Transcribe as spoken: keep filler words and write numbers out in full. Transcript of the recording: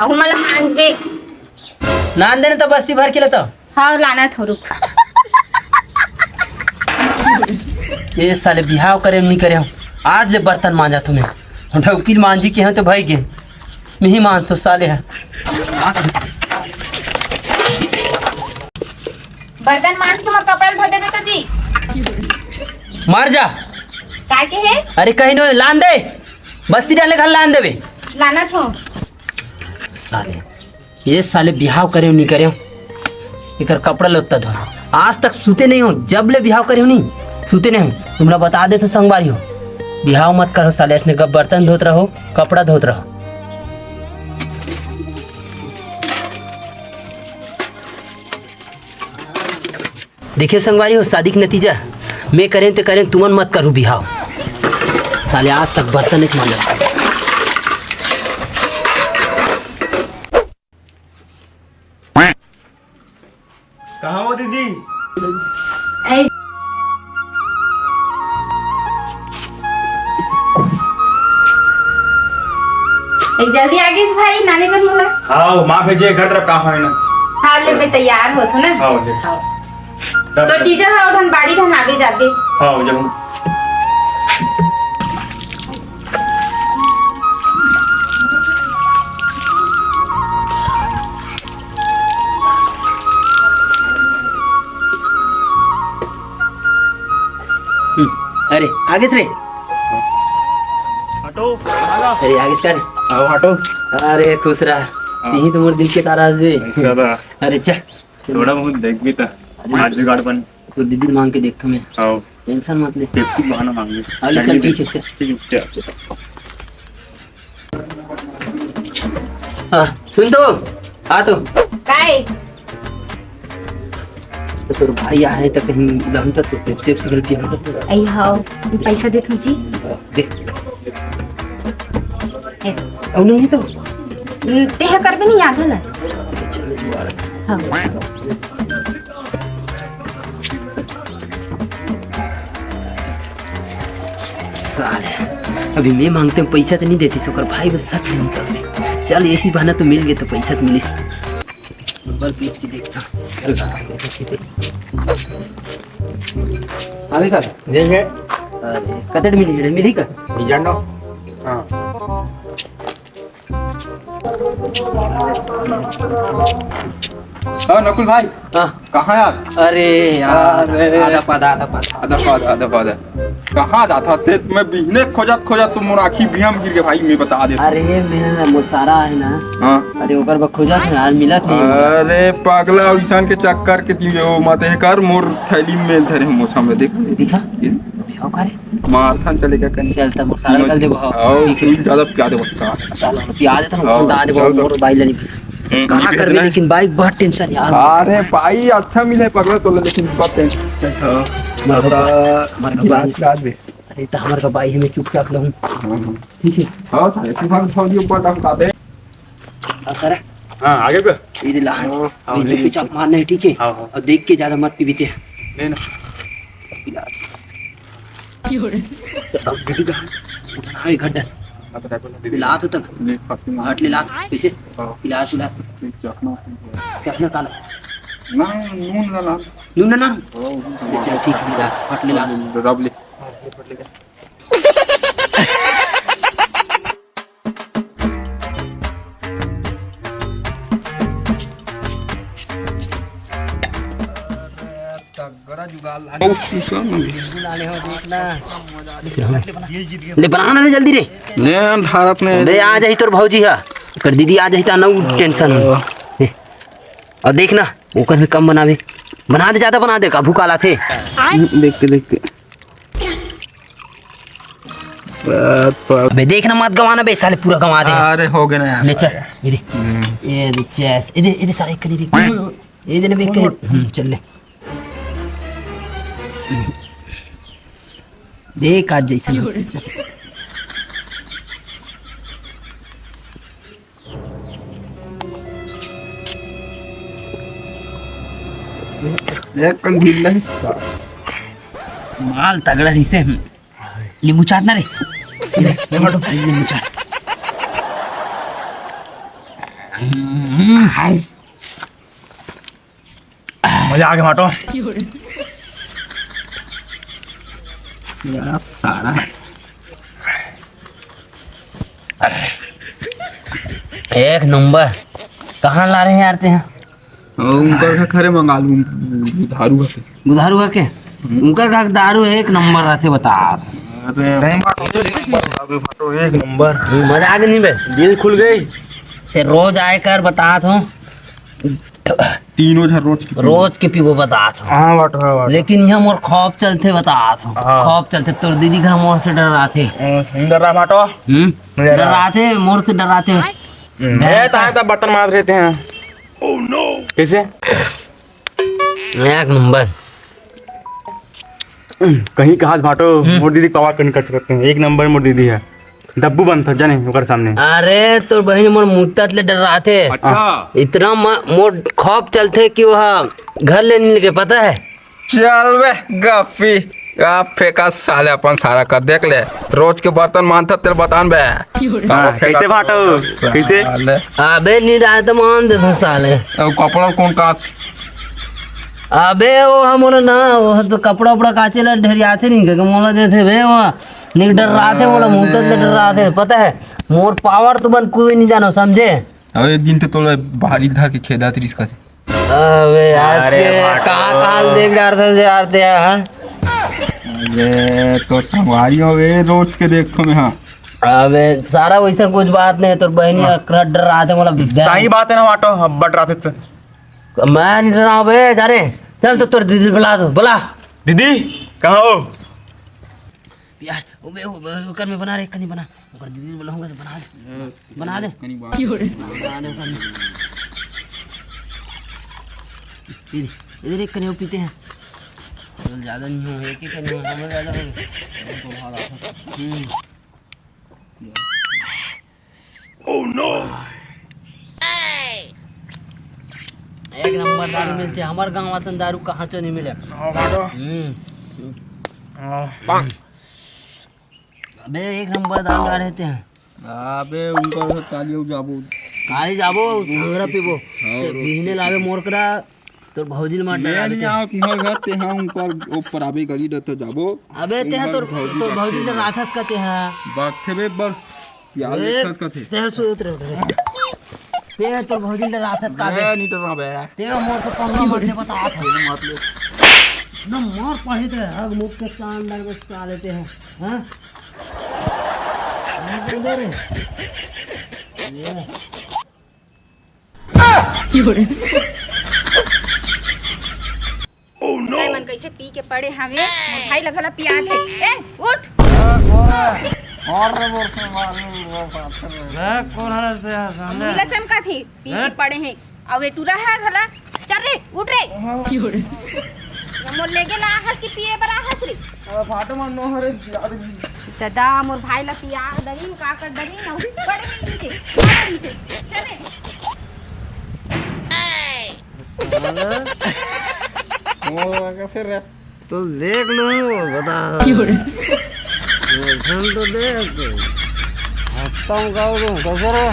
अहू मन ला मांजबे। लान दे ना तो बस्ती भर के ले तो। हाँ, लाना थो, रुक। ए साले, बिहाव करे नहीं करे हो, आज ले बर्तन मांजा तुम्हें। हम ढौकी मांजी के हैं तो भाई के, नहीं मांज तो साले है। बर्तन मांज के मोर कपड़ा धो देबे तो जी। मर जा। का के हे? अरे कहीं नहीं, लान दे, बस्ती डाले घर लान देबे। लाना थो। साले, ये साले बिहाव करे हो, नहीं करे हो, एकर कपड़ा लत्ता धो। आज तक सूते नहीं हो, जब ले बिहाव करे हो नहीं, सूते नहीं हो। तुमला बता दे तो संगवारी हो, बिहाव मत करो साले, ऐसने गप बर्तन धोत रहो, कपड़ा धोत रहो। देखियो संगवारी हो, शादी के नतीजा, मैं करें ते करें, तुमन मत करू बिहाव। साले आज तक बर्तन नहीं मांजा। कहाँ हो दीदी? ए, ए, जल्दी आ गइस भाई, नानी बन बोला। हाँ, माँ भेजे घर तरफ, कहाँ है ना? हाँ, ले बे, तैयार हो तो ना। हाँ, ले। हाँ। तब तो जीजा, हाँ, उठन बाड़ी ढंग आगे जाके। हाँ, जब हम्म, अरे, आगे से रे। हटो, आगा। अरे, आगे से का रे? आओ, हटो। अरे, खुश रह। हाँ। यही तो मोर दिल के तारा हस बे। ऐसा था। अरे, चल। थोड़ा बहुत देख भी था। अरे, आज जुगाड़ बन। तो दीदी मांग के देखता मैं। आओ। टेंशन मत ले। पेप्सी बहाना मांग ले। अरे, चल, ठीक है, चल। ठीक है, चल। हाँ, सुन तो, आ तो। काय? तो तोर भाई आहे त कहीं लहन त तो पेप्सी वेप्सी गलती हो। आई हाव, पैसा दे तू जी। दे। ए। अउ नहीं तो? तेहा करबे नहीं याद है ना? चल, जुगाड़। हाँ। साले, अभी मैं मांगते हूँ पैसा तो नहीं देती, ओकर भाई बस सट नहीं कर ले। चल, ऐसी बहाना तो मिल गए तो पैसा तो मिलिस। मोबाइल पीछ के देखता। आवे का? देंगे। अरे, कतड़ मिली रे, मिली का? जानो। हाँ। हाँ, नकुल भाई। हाँ। कहाँ यार? अरे यार, अरे। आधा पादा, आधा पादा। आधा पादा, आधा पादा। कहाँ जाथा ते? मैं बिहने खोजत खोजत तो मोर आँखी बिहम गिर के भाई, मैं बता दे। अरे, मैं ना, मोर सारा है ना। हाँ। अरे, ओकर बर खोजत है यार, मिलत नहीं। अरे, पगला, इंसान के चक्कर के दिए हो, मत कर, मोर थैली में धरे हो, मोछा में देख। दिखा? ये दिखाओ का रे? मारथन चले क्या कहीं? चल, तब सारा निकल देबो, हाँ। आओ, ठीक है। तू ज्यादा प्यार दे बस, हाँ। चल, प्यार दे, तब आओ, बता देबो, चल, मोर भाई ले। हम्म, कहाँ ये करबे, कितना? लेकिन भाई बहुत टेंशन यार। अरे भाई, अच्छा मिले पगला तोला, लेकिन बहुत टेंशन। चल। हाँ। हमारे बता, का, हमारे का गिलास बाई। गिलास भी। अरे, तो हमारे का बाई हमें चुपचाप लहूँ। हाँ, हाँ। ठीक है। हाँ, सारे तू भाग, भाग, ये ऊपर डाल, उठा दे। हाँ, सर। हाँ, आगे का? ये दिला। हाँ, ये हाँ, चुपचाप मारना है, ठीक है? हाँ, हाँ। और देख के ज्यादा मत पीबी ते। नहीं ना। गिलास। अब दीदी कहाँ? हाँ, ये घट है। हाँ, तो डाल दे। गिलास तक। नहीं, पत्ती में। हट ले लात, कैसे? हाँ। गिलास, गिलास। नहीं, चखना। चखना काला। ना, नून ना, ना। नून ना, ना। हाँ, ले चल, ठीक है, गिलास, हट ले लात। रब ले। तगड़ा जुगाड़ लाने। ओ, शीशा में। बिल्कुल आने हो, देखना। ले बना ना रे, जल्दी रे। ले, भारत में। ले, आ जाही तोर भौजी हा। कर दीदी आ जाही, ता ना टेंशन हो। ले। और देखना, ओकर भी कम बनावे। बना दे, ज्यादा बना दे, काबू काला थे। देख के, देख के। अबे देख ना, मत गंवा ना बे, साले पूरा गंवा दे। अरे हो गए ना यार। ले चल, ये दे। हम्म। ये दे चेस, ये दे, ये दे सारे करी रे। ये दे ना बे करी। हम्म, चल ले। देख आज जैसा ना तैसा। एक कन ढील नहीं सा। माल तगड़ा रहिसे। नींबू चाट ना रे। नींबू चाट। हम्म, हाय। मजा आ गया भाटो। यार सारा। एक नंबर। कहाँ ला रहे हैं यार ते? हाँ, उनकर घर खरे मंगा लूँ, बुधारू घर के। बुधारू घर के? हम्म। उनकर घर दारू एक नंबर रहते, बता। अरे, सही बात, ये तो लेके नहीं भाटो, एक नंबर। मजा आ गया नहीं बे? दिल खुल गई। ते रोज आए कर बतात हूँ। तीनों झन रोज के पीबो। रोज के पीबो बतात हूँ। हाँ, बाटो, हाँ, बाटो। लेकिन यहाँ मोर खौफ चलते बतात हूँ। हाँ। खौफ चलते, तोर दीदी घर मोर से डराथे। हम्म, डरा बाटो। हम्म? डराथे, मोर से डराथे। हम्म, ए, ताहे तब बर्तन मारत रहते हैं। कैसे? एक नंबर। कहीं कहा से भाटो, हम्म। मोर दीदी के पवार कहीं कर सकते हैं। एक नंबर मोर दीदी है। दब्बू बनता जाने ओकर सामने। अरे, तोर बहिन मोर मुत्तत ले डराथे। अच्छा। इतना म-, मोर खौफ चलथे कि वह घर ले नहीं लेके, पता है? चल बे, गप्पी। आप फेंका साले अपन सारा कर, देख ले। रोज के बर्तन मांजत तेल बतान बे। हाँ, कैसे भाटो? कैसे? साले। अबे, नहीं डाले तो मान दे तू साले। अब कपड़ा कौन काच? अबे, वो हम बोला ना, वो तो कपड़ा उपड़ा काचे ला ढेरियाथे नहीं, क्योंकि मोला देथे बे, वो नहीं डराथे, मोला मुंह तो डराथे, पता है? मोर पावर तो बन कोई नहीं जानो, समझे? अब एक दिन तो तोला भारी धर के खेदा तिरिस का। अबे यार, अरे के भाटो। कहाँ काल देख डरथे यार ते, हाँ? अरे, तोर संगवारी हो बे, रोज के देखो मैं, हाँ। अबे, सारा वैसा कुछ बात नहीं, तोर बहनी हाँ। अकरट डराथे, मोला सही बात है ना, भाटो, अब बट रहा थे तो। मैं नहीं डराऊं बे, जा रे। चल तो तोर दीदी बुला दो, बुला। दीदी, कहाँ हो? यार, वो बे, वो बे, ओकर में बना रे, कनी बना। ओकर दीदी बुलाऊंगा तो बना दे। बना दे। कनी बात। बना दे ओकर में। ये दे, इधर एक कनी वो पीते हैं। चल, ज्यादा नहीं हो, एक ही कनी हो, हमें ज्यादा हो। हम्म। एक नंबर दारू मिलथे, हमर गांव असन दारू कहाँ चो नहीं मिले। हाँ, भाटो। हम्म। हाँ। अबे, एक नंबर दारू ला रहते हैं। अबे, उनका घर काली हो जाबो। काली जाबो, संगरा पीबो। हाँ, ते रोज बिहने लावे मोर करा, तोर भौजी ल मार ले डरावे नहीं ते। आओ, तुम्हारे घर ते, हाँ, उनका ऊपर आबे गली डर तो जाबो। अबे, ते उनका तोर, भौजी तोर भौजी डराथे। राथस कते, हाँ। बात थे बे, बस। यार, ए, एक साथ कथे। तेरे से उतरे, उतरे। तेरे तो भौजी डराथस का बे? ए, नहीं डरा बे। तेरे मोर से पंगा मत ले, बता था। मत ले। ना मार पड़े थे, हग मुख के शानदार में साले ते हैं, हाँ? मार दे रे। ये। काय मन कैसे पी के पड़े हवे, मोर भाई ल घला पिया दे। ए, उठ। और रे मोर से मार रे पाथर रे। ए, कौन हरस दे है सामने? नीला चमका थी, पी के ए? पड़े हैं। अउ ए टूरा है घला। चल रे, उठ रे। ये मोर लेगे ला हस कि पिए बर हस रे? अरे फाटो मन नो हरे यार। सदा मोर भाई ला पिया दरी, का कर दरी, ना पड़े नहीं नीचे, पड़े नीचे। चल रे। ओ, आगे फिर रे। तो देख लो, बता। क्यों रे? धन तो देख। खत्म कर दूं, कैसे रे?